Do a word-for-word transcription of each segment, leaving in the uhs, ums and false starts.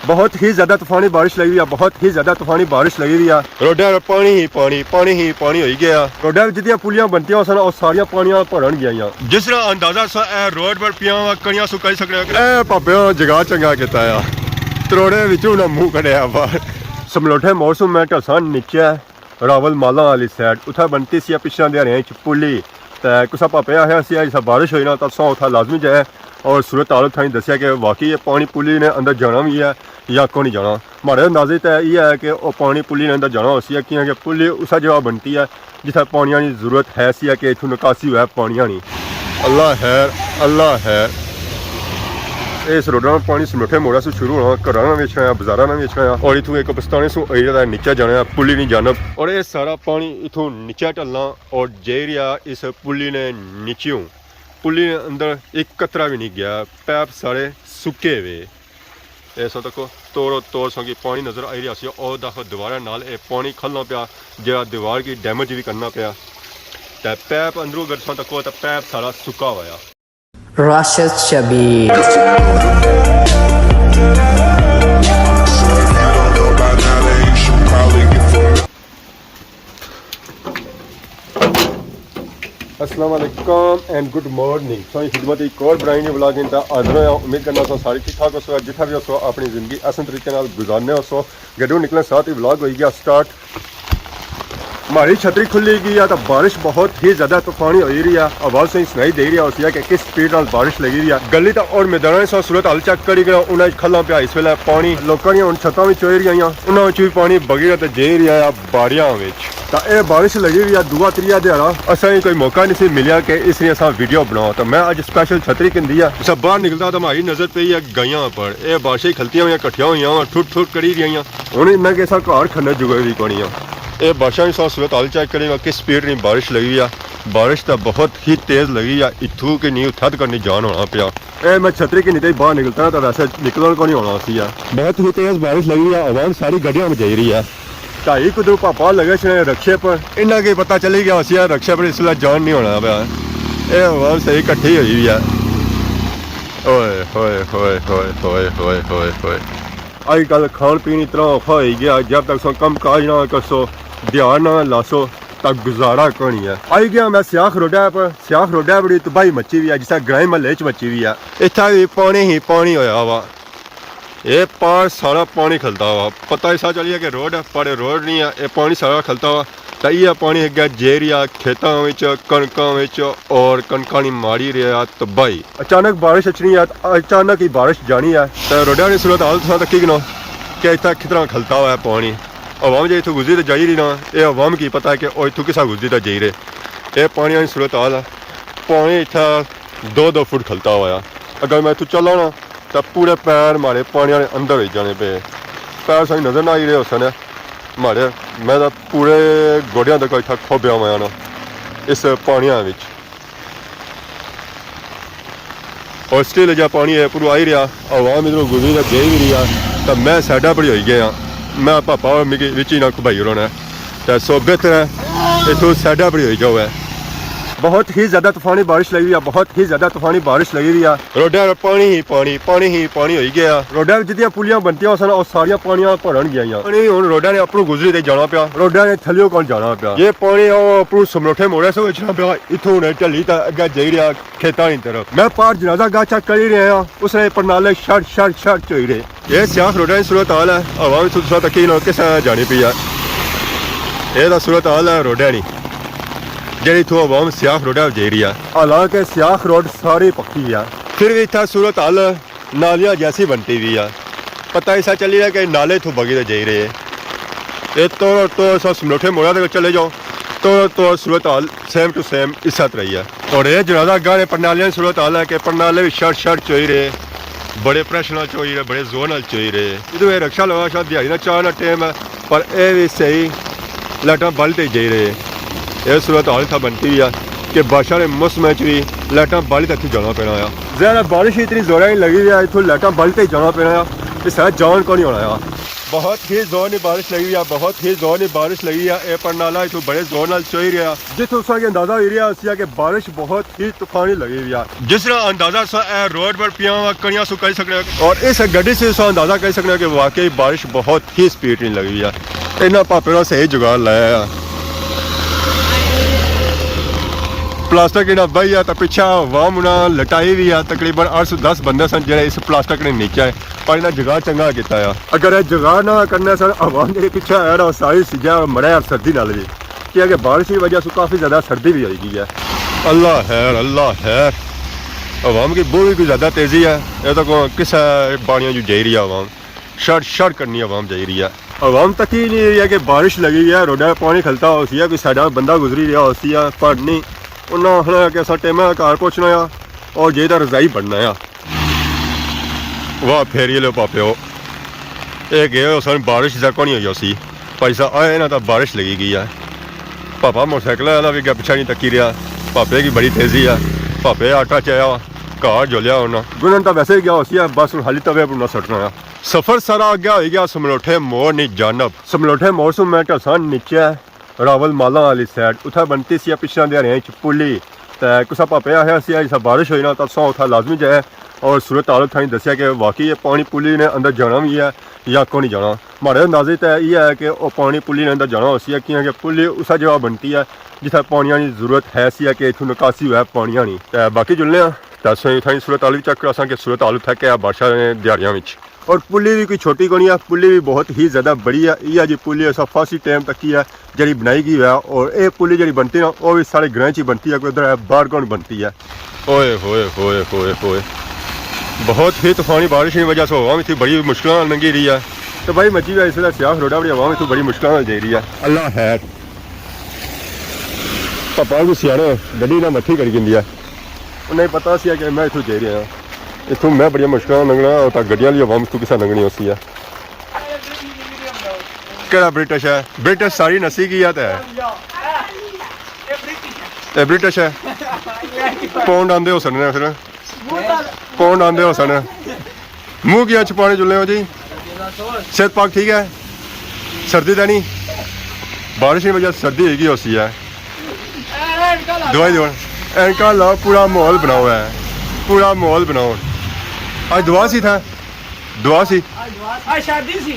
بہت ہی زیادہ طوفانی بارش لگی ہوئی ہے، بہت ہی زیادہ طوفانی بارش لگی ہوئی ہے۔ روڈاں پر پانی ہی پانی، پانی ہی پانی ہوئی گیا۔ روڈاں وچ جتنیاں پلیاں بنتیاں سن، او ساریاں پانیاں بھرن گئیاں۔ جس طرح اندازہ سا اے روڈ پر پیاں وا کڑیاں سو کری سکنے۔ اے پاپیاں جگہ چنگا کیتا آ، تروڑے وچوں نہ منہ کڈیا باہر۔ سملوٹھے موسم میں ٹھساں نیچے راول مالا والی سائیڈ، اتھا بنتی سی پچھلے دیہاڑیاں وچ پلی۔ تے کسا پاپے آخیا سی، ایسا بارش ہوئی نا، تاں تساں اتھا لازمی جائے۔ اور صورت حال اتھاں ہی دسیا کہ واقعی یہ پانی پلی نے اندر جانا بھی ہے یا کونی جانا۔ مہاڑے اندازے تے یہ ہے کہ وہ پانی پلی نے اندر جانا ہوسی ہے، کیونکہ پلی اسا جگہ بنتی ہے جتھے پانیاں نی ضرورت ہے سی ہے کہ اتھوں نکاسی ہوئے پانیاں نی۔ اللہ خیر، اللہ خیر۔ اس روڈا نا پانی سملوٹھے موڑا سو شروع ہونا، گھراں نا وچنا آ، بازاراں نا وچنا آ، اور اتھوں ایک پستانے سو ایریا دا نیچے جانا آ، پلی نی جانب۔ اور یہ سارا پانی اتھوں نیچے ٹلنا اور جائی رہیا اس پلی نے نیچیوں۔ پلی نے اندر ایک قطرہ بھی نہیں گیا، پیپ سارے سکے ہوئے۔ اے سو تکو، توڑو توڑ سو کی پانی نظر آئی رہیا سی، او دکھو دیوارے نال اے پانی کھلنا پیا، جیڑا دیوار کی ڈیمیج بھی کرنا پیا۔ تے پیپ اندروں اگر سو تکو تے پیپ سارا سکا ہویا۔ راشد شبیر۔ السلام علیکم اینڈ گڈ مارننگ۔ سوئی خدمت ایک اور برائنڈ ولاگ انتا حاضر ہویا۔ امید کرنا سو سارے ٹھیک ٹھاک ہو سو، جتھا بھی ہو سو اپنی زندگی احسن طریقے نال گزارنے ہو سو۔ گڈو نکلنے ساتھ ہی ولاگ ہوئی گیا سٹارٹ۔ مہاری چھتری کھلی گئی ہے تو بارش بہت ہی زیادہ طوفانی ہوئی رہی ہے۔ آواز سے سنائی دے رہی ہے اسی ہے کہ کس سپیڈ نال بارش لگی رہی ہے۔ گلی تا اور میداناں سو صورت حال چیک کری گیا، انہاں وچ کھلا پیا اس ویلے پانی۔ لوکاں نیاں ہن چھتاں وچ چوئی رہیاں، انہاں وچ بھی پانی بگی رہیا تے جائی رہیا ہے باڑیاں وچ۔ تا اے بارش لگی ہوئی ہے، دوا تریا دیہاڑا اساں کی کوئی موقع نہیں سی ملیا کہ اس نی اساں ویڈیو بناؤ۔ تا میں اج سپیشل چھتری گھندی ہے۔ اساں باہر نکلتا تا مہاری نظر پئی ہے گائیاں پر۔ اے بارشیں کھلتیاں ہوئیاں، کٹھیاں ہوئیاں، ٹھٹ ٹھٹ کری رہیاں۔ ہن انہاں کے اساں گھر کھڑنے جوگے وی کونی آ۔ اے بارشاں وی سا صورت حال چیک کرے گا، کس سپیڈ نی بارش لگی ہوئی آ۔ بارش تاں بہت ہی تیز لگی آ، اتھوں کہ نی اتھا تک نی جان ہونا پیا۔ اے میں چھتری کی نیتے باہر نکلتا نا، تاں ویسے نکلن کو نہیں ہونا سی آ۔ بہت ہی تیز بارش لگی ہوئی آ، عوام ساری گڈیاں میں جائی رہی آ۔ ڈھائی کدرو پاپا لگے چھڑے رکشے پر، انہاں کی پتہ چلی گیا ہوسی آ رکشے پر اس ویلے جان نہیں ہونا پیا۔ اے عوام صحیح کٹھی ہوئی ہوئی آ۔ اوئے ہوئے ہوئے ہوئے ہوئے ہوئے ہوئے ہوئے۔ اج کل کھان پین اتنا اوکھا ہوئی گیا، جب تک سو کم کاج نہ کرسو، دیہاڑ نہ لاسو، تاں گزارا کونی ہے۔ آئی گیا میں سیاخ روڈا پر، سیاخ روڈا بڑی تباہی مچی ہوئی ہے، جس طرح گرائیں محلے چ مچی ہوئی ہے۔ اتھا بھی پانی ہی پانی ہویا ہوا۔ اے پار سارا پانی کھلتا ہوا، پتہ ایسا چلیا کہ روڈ ہے، پر روڈ نہیں ہے، اے پانی سارا کھلتا ہوا۔ تے ایہہ پانی اگے جائی رہیا کھیتاں وچ، کنکاں وچ، اور کنکاں نی ماری رہیا تباہی۔ اچانک بارش اچنی ہے، اچانک ہی بارش جانی ہے۔ تے روڈاں نی صورت حال تساں تکی گنو کہ اتھا کتنا کھلتا ہوا ہے پانی۔ عوام جے اتھوں گزری تے جائی رہی نا، اے عوام کی پتہ ہے کہ او اتھوں کسا گزری تے جائی رہے۔ اے پانی نی صورت حال ہے، پانی اتھا دو دو فٹ کھلتا ہوا ہے۔ اگر میں اتھوں چلاں نا، تاں پورے پیر مہاڑے پانی نے اندر ہوئی جانے پے۔ پیر ساڑی نظر نہ آئی رہے ہوسن مہاڑے، میں تاں پورے گوڈیاں تک اتھا کھوبیا ہویا نا اس پانیاں وچ۔ اور سٹل جا پانی ہے پورا آئی رہیا، عوام ادھروں گزری تے گئی بھی رہیا، تاں میں سائیڈا پر ہی ہوئی گیا۔ میں پاپا اور مکی وچ ہی نہ کھبائی رہنا ہے۔ تے سو بہتر ہے اتھوں سائیڈا پر ہی ہوئی جاؤ ہے۔ بہت ہی زیادہ طوفانی بارش لگی ہوئی ہے، بہت ہی زیادہ طوفانی بارش لگی ہوئی ہے۔ روڈاں پر پانی ہی پانی، پانی ہی پانی ہوئی گیا۔ روڈاں وچ جتنیاں پلیاں بنتیاں سن، او ساریاں پانیاں بھرن گئیاں۔ پانی ہن روڈاں نے اپنوں گزری تے جانا پیا، روڈاں نے تھلیوں کول جانا پیا۔ یہ پانی او اپنوں سمروٹھے موڑے سے اچھنا پیا، اتھوں ہن ٹھلی تے اگے جائی رہیا کھیتاں نی طرف۔ میں پار جنازہ گاہ چیک کری رہیا ہاں، اس نے پرنالے شڑ شڑ شڑ چوئی رہے۔ یہ سیاخ روڈاں نی صورت حال ہے، عوام اتھوں تساں تکی نہ کس طرح جانی پئی ہے۔ یہ تاں صورت حال ہے روڈاں نی، جیڑی اتھوں عوام سیاخ روڈاں جائی رہی ہے۔ حالانکہ سیاخ روڈ ساری پکی ہے، پھر بھی اتھا صورت حال نالیاں جیسی بنتی ہوئی ہے۔ پتہ ایسا چلی رہا کہ نالے اتھوں بگی تے جائی رہے۔ یہ تو تو سب سملوٹھے موڑا تے چلے جاؤ، تو تو صورت حال سیم ٹو سیم اس طرح ہی ہے۔ اور یہ جنازہ گاہ نے پرنالیاں نی صورت حال ہے کہ پرنالے بھی شڑ شڑ چوئی رہے، بڑے پریشر نال چوئی رہے، بڑے زور نال چوئی رہے۔ ادھر یہ رکشہ لگا شاید دیہاڑی نا چار نا ٹائم ہے، پر اے بھی صحیح لائٹاں بل تے جائی رہے۔ یہ صورت حال اتھا بنتی ہوئی ہے کہ بارشاں نے موسم وچ بھی لائٹاں بل تے اتھوں جانا پینا آیا۔ ظاہر ہے بارش اتنی زورا ہی لگی ہوئی ہے، اتھوں لائٹاں بل تے جانا پینا آیا، اس طرح جان کو نہیں ہونا آیا۔ بہت ہی زور نی بارش لگی ہوئی ہے، بہت ہی زور نی بارش لگی ہے۔ اے پرنالا اتھوں بڑے زور نال چوئی رہیا، جتھوں تساں کی اندازہ ہوئی رہیا ہوسی کہ بارش بہت ہی طوفانی لگی ہوئی ہے۔ جس طرح اندازہ تساں اے روڈ پر پیاں وا کڑیاں سوں کری سکنے ہو، اور اس گڈی سے تساں اندازہ کری سکنے ہو کہ واقعی بارش بہت ہی سپیڈ نی لگی ہوئی ہے۔ انہاں پاپے نا صحیح جگاڑ لایا ہے۔ پلاسٹک انہاں بہی ہے تے پچھے عوام انہاں لٹائی ہوئی ہے۔ تقریباً اٹھ سو دس بندے سن جڑے اس پلاسٹک نے نیچے ہے، پر انہاں جگاڑ چنگا کیتا ہے۔ اگر اے جگاڑ نہ کرنے سن، عوام جڑے پچھے آیا نا، ساری سجا مرے سردی نال بھی، کیونکہ بارش کی وجہ سے کافی زیادہ سردی بھی ہوئی گئی ہے۔ اللہ خیر، اللہ خیر، عوام کی بہت بھی کوئی زیادہ تیزی ہے۔ اے تو کوئی کسے پانیاں جو جائی رہی ہے عوام، شڑ شڑ کرنی عوام جائی رہی ہے۔ عوام تکی نہیں رہی ہے کہ بارش لگی ہے، روڈا پہ پانی کھلتا ہو سی ہے، کوئی سائیڈا بندہ گزری رہیا ہو سی ہے، پر نہیں۔ انہاں آخنا کہ اساں ٹائم گھر پہنچنا آ اور جے دا رضائی بننا آ۔ واہ پھیری لو پاپیو، اے گئے ہو سن بارش دا کونی ہوئی ہو سی، پر اساں آئے نا تاں بارش لگی گئی ہے۔ پاپا موٹر سائیکل والا بھی اگے پچھا نہیں تکی رہیا، پاپے کی بڑی تیزی ہے۔ پاپے آٹا چایا، گھر جولیا انہاں۔ گنن تاں ویسے ہی گیا ہو سی ہے، بس ہن خالی توے پر نہ سٹنا آ۔ سفر سارا اگے ہوئی گیا سملوٹھے موڑ نی جانب۔ سملوٹھے موڑ سوں میں ٹلساں نیچے راول مالاں والی سائیڈ، اتھا بنتی سی پچھلے دیہاڑیاں وچ پلی۔ تے کسا پاپے آخیا سی جسا بارش ہوئی نا تاں تساں اتھا لازمی جائے، اور صورت حال اتھا نی دسیا کہ واقعی یہ پانی پلی نے اندر جانا بھی ہے یا کونی جانا۔ ماڑے اندازے تے یہ ہے کہ وہ پانی پلی نے اندر جانا ہو سی ہے، کیونکہ پلی اسا جگہ بنتی ہے جتھا پانیاں نی ضرورت ہے سی ہے کہ اتھوں نکاسی ہوئے پانیاں نی۔ تے باقی جلنے آں تے اساں اتھا نی صورت حال بھی چیک کراساں کہ صورت حال اتھا کیا ہے بارشاں نے دیہاڑیاں وچ۔ اور پلی بھی کوئی چھوٹی کونی ہے، پلی بھی بہت ہی زیادہ بڑی ہے۔ یہ جی پلی اسا فاسی ٹائم تک کی ہے جڑی بنائی گئی ہے، اور اے پلی جڑی بنتی نا، وہ بھی سارے گرائیں چ ہی بنتی ہے، کوئی ادھر باہر کون بنتی ہے۔ اوئے ہوئے ہوئے ہوئے ہوئے، بہت ہی طوفانی بارش کی وجہ سے عوام اتنی بڑی مشکلاں نال لنگھی رہی ہے۔ تو بھائی مچی ہوئی اس ویلے سیاہ روڈا بڑی عوام اتنی بڑی مشکلاں نال جائی رہی ہے۔ اللہ خیر۔ پاپا کو سیاڑے گڈی نہ مٹھی کری گندی ہے۔ انہیں پتہ سی کہ میں اتھوں جائی رہیا ہاں۔ اتھوں میں بڑیاں مشکلاں نال لنگھنا، اور تاں گڈیاں والی عوام اتھوں کسا لنگھنی ہوسی ہے۔ کیڑا برٹش ہے؟ برٹش ساری نسی گئی ہے تے۔ اے برٹش ہے۔ پونڈ آندے ہو سکنے پھر۔ پونڈ آندے ہو سن۔ منہ کیا چھپانے جلنے ہو جی؟ صحت پاک ٹھیک ہے؟ سردی تے نہیں؟ بارش کی وجہ سے سردی ہوئی گئی ہوسی ہے۔ دوائی دیو۔ اینکا لاؤ، پورا ماحول بناؤ ہے۔ پورا ماحول بناؤ۔ آج دعا سی تھا؟ دعا سی؟ آج شادی سی۔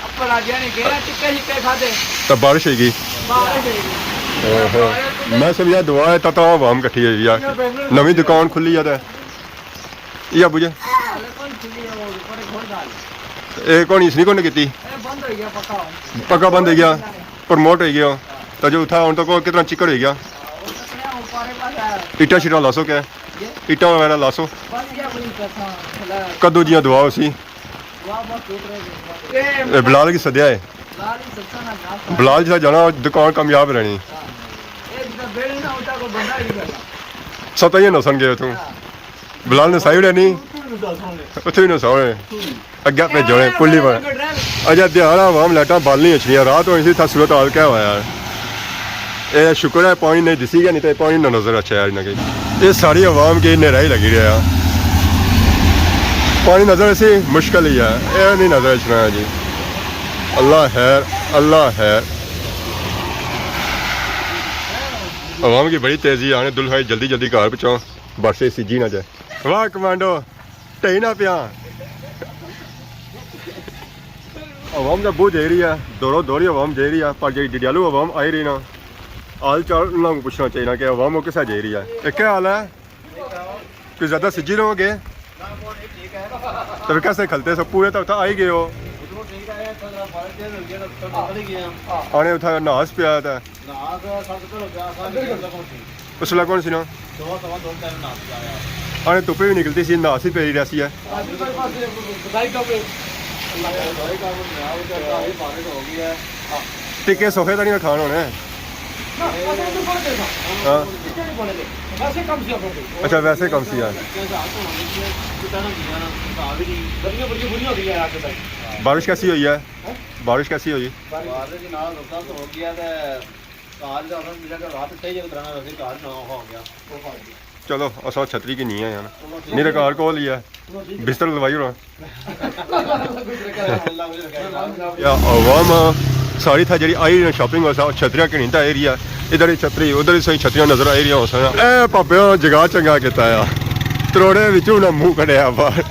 اپر آ گیا نے گیا، ٹکے شکے کھادے۔ تو بارش ہوئی گئی۔ بارش ہوئی گئی۔ اوہو۔ میں سمجھا دعا ہے، تاں عوام کٹھی ہوئی ہے۔ نویں دکان کھلی ہے تے۔ یہ ابو جی۔ اے کون اس نے کون کیتی؟ پکا بند ہوئی گیا۔ پروموٹ ہوئی گیا۔ تو جو اتھا ہن تک کتنا چکڑ ہوئی گیا؟ اٹا شٹا لاسو کیا؟ اٹا وغیرہ لاسو۔ کدو جیاں دعا ہوسی؟ اے بلال کی سدیا ہے۔ بلال جسا جانا، دکان کامیاب رہنی۔ ستا یہ نسن گئے اتھوں۔ بلال نے سائی اڑے نہیں۔ اتھے بھی نہ سونے۔ اگے پہ جوڑے پلی پر۔ اجے دیہاڑا عوام لائٹاں بال نہیں اچھنیاں، رات ہونی سی، تھا صورت حال کیا ہوا یار؟ اے شکر ہے پانی نہیں دسی گیا، نہیں تے پانی نہ نظر اچھا یار انہاں کی۔ اے ساری عوام کی نیرا ہی لگی رہیا۔ پانی نظر اسی مشکل ہی ہے، اے نہیں نظر اچھنا ہے جی۔ اللہ خیر، اللہ خیر۔ عوام کی بڑی تیزی آنے، دلہائی جلدی جلدی گھر پہنچاؤ، بس اے سجی نہ جائے۔ واہ کمانڈو، ٹہی نہ پیا۔ عوام دا بہت جائی رہی ہے، دورو دوری عوام جائی رہی ہے، پر جی ڈڈیالو عوام آئی رہی نا، حال چال انہاں کو پوچھنا چاہیے نا کہ عوام وہ کسا جائی رہی ہے۔ اے کیا حال ہے؟ کوئی زیادہ سجی نہ ہو گئے؟ تو پھر کیسے کھلتے سو؟ پورے تو اتھا آئی گئے ہو۔ آنے اتھا ناس پیا تھا۔ اس ویلے کون سی نا؟ آنے دھوپے بھی نکلتی سی، ناس ہی پی رہیا سی ہے۔ ٹکے سوفے تو نہیں کھان ہونے؟ ہاں۔ اچھا، ویسے کم سی ہے۔ بارش کیسی ہوئی ہے؟ بارش کیسی ہوئی؟ بارش جناب، رستہ تو ہو گیا تے کار دا ملا کہ رات صحیح جگہ رہنا، ویسے کار نہ ہو گیا۔ چلو، اساں چھتری کی نہیں آئے ہیں نا۔ میرے گھر کول ہی ہے۔ بستر لوائی ہونا۔ یا عوام ساری تھا جڑی آئی رہی شاپنگ واسطے، چھتریاں کنی تا ایریا، ادھر ہی چھتری، ادھر ہی سائیں چھتریاں نظر آئی رہی ہو سنا۔ اے پاپیاں جگہ چنگا کیتا ہے۔ تروڑے وچوں نہ منہ کڈیا باہر۔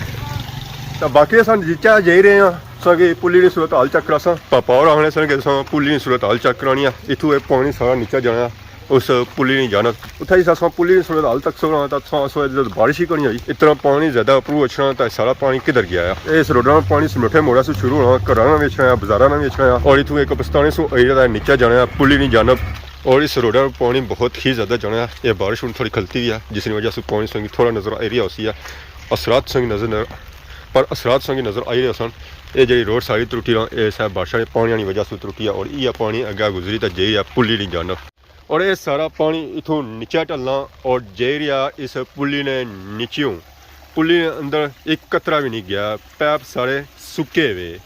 تو باقی اساں نیچے جائی رہے ہیں۔ ساں کی پلی نی صورت حال چیک کراساں۔ پاپا اور آخنے سن کہ اساں پلی نی صورت حال چیک کرانی ہے۔ اتھوں اے پانی سارا نیچے جانا ہے۔ اس پلی نی جانب۔ اتھا ہی اساں پلی نی صورت حال تک سونا تاں اساں سوچ جد بارش ہی کرنی ہوئی۔ اتنا پانی زیادہ اپرو اچھنا تاں سارا پانی کدھر گیا ہے؟ اس روڈا نا پانی سمٹھے موڑا سوں شروع ہونا، گھراں نا وچنا ہے، بازاراں نا وچنا ہے، اور اتھوں ایک قبرستان سوں ایریا دا نیچے جانا ہے پلی نی جانب۔ اور اس روڈا پر پانی بہت ہی زیادہ جانا ہے۔ یہ بارش ہن تھوڑی کھلتی ہوئی ہے، جس نی وجہ سے پانی سنگی تھوڑا نظر ایریا ہوسی ہے۔ اثرات سنگی نظر، پر اثرات سنگی نظر آئی رہے سن۔ یہ جڑی روڈ ساری ترٹی رہا، یہ سب بارشاں نے پانی آنی وجہ سے ترٹی ہے، اور یہ پانی اگے گزری تاں جائی رہا پلی نی جانب۔ اور یہ سارا پانی اتھوں نیچے ٹلنا اور جائی رہا اس پلی نے نیچیوں۔ پلی نے اندر ایک قطرہ بھی نہیں گیا، پیپ سارے سکے ہوئے۔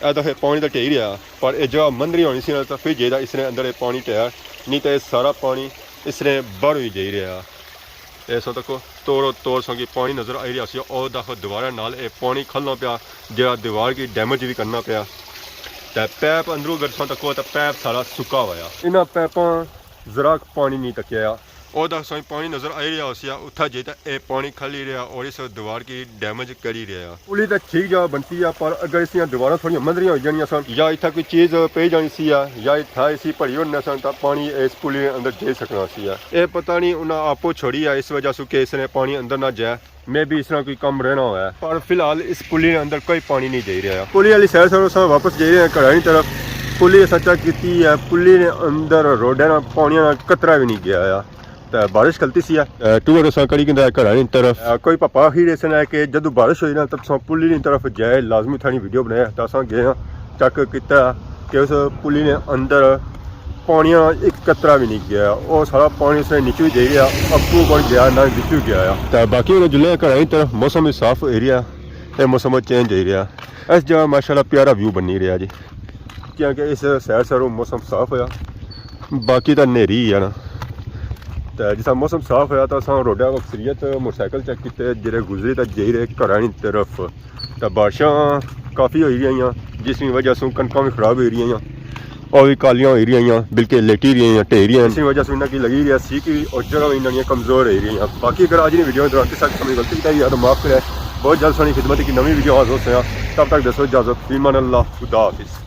اے دفعہ پانی تاں ٹہی رہیا، پر اے جگہ مندری ہونی سی نا، تاں پھر جیڑا اس نے اندر اے پانی ٹہیا، نہیں تاں اے سارا پانی اس نے باہروں ہی جائی رہیا۔ اے سو تکو، توڑو توڑ سو کی پانی نظر آئی رہیا سی، او دفعہ دوبارہ نال اے پانی کھلنا پیا، جیڑا دیوار کی ڈیمیج بھی کرنا پیا۔ تے پیپ اندروں اگر سو تکو تاں پیپ سارا سکا ہویا۔ انہاں پیپاں ذرا پانی نہیں تکیا۔ او دا سائیں پانی نظر آئی رہیا ہوسی، اتھا جے تے اے پانی کھلی رہیا اور اس دیوار کی ڈیمیج کری رہیا۔ پلی تے ٹھیک جا بنتی ہے، پر اگر اس دیاں دیواراں تھوڑیاں مندریاں ہوئی جانیاں سن، یا اتھا کوئی چیز پئی جانی سی، یا اتھا اسی پڑی ہونے سن، تاں پانی اس پلی نے اندر جائی سکنا سی۔ اے پتہ نہیں انہاں آپو چھوڑی ہے، اس وجہ سو کہ اس نے پانی اندر نہ جائے۔ میں بھی اس طرح کوئی کم رہنا ہوا ہے، پر فی الحال اس پلی نے اندر کوئی پانی نہیں جائی رہیا۔ پلی والی سائیڈ ساروں اساں واپس جائی رہے ہیں گھراں نی طرف۔ پلی اساں چیک کیتی ہے، پلی نے اندر روڈاں نا پانی نا قطرہ بھی نہیں گیا ہے۔ تے بارش کھلتی سی ہے۔ اے، ٹور اساں کری کندا ہے گھراں نی طرف۔ اے، کوئی پاپا آخی رہے سن کہ جدوں بارش ہوئی نا تاں تساں پلی نی طرف جائے، لازمی تھانی ویڈیو بنائے۔ تاں اساں گئے ہاں، چیک کیتا کہ اس پلی نے اندر پانی نا ایک قطرہ بھی نہیں گیا۔ او سارا پانی اس نے نیچے ہی جائی رہیا، اپو کون گیا نہ نیچے گیا۔ تے باقی ہن جلے گھراں نی طرف، موسم بھی صاف ہوئی رہیا، اے موسم چینج ہوئی رہیا۔ اس جگہ ماشاءاللہ پیارا ویو بنی رہیا جی، کیونکہ اس سائیڈ ساروں موسم صاف ہویا، باقی تاں نیری ہی ہے نا۔ تے جس طرح موسم صاف ہویا تاں اساں روڈا اکثریت موٹر سائیکل چیک کیتے، جڑے گزری تے جائی رہے گھراں نی طرف۔ تے بارشاں کافی ہوئی رہیاں، جس نی وجہ سوں کنکاں بھی خراب ہوئی رہیاں، او بھی کالیاں ہوئی رہیاں، بلکہ لیٹی رہیاں، ٹہی رہیاں۔ اس نی وجہ سوں انہاں کی لگی رہیا سی کہ او جگہ انہاں نیاں کمزور ہوئی رہیاں۔ باقی اگر اج نی ویڈیو دوران کسا قسم نی غلطی کیتی ہے تو معاف کرے۔ بہت جلد سانی خدمت کی نوی ویڈیو حاضر ہوسیاں۔ تب تک دسو اجازت، فی امان اللہ، خدا حافظ۔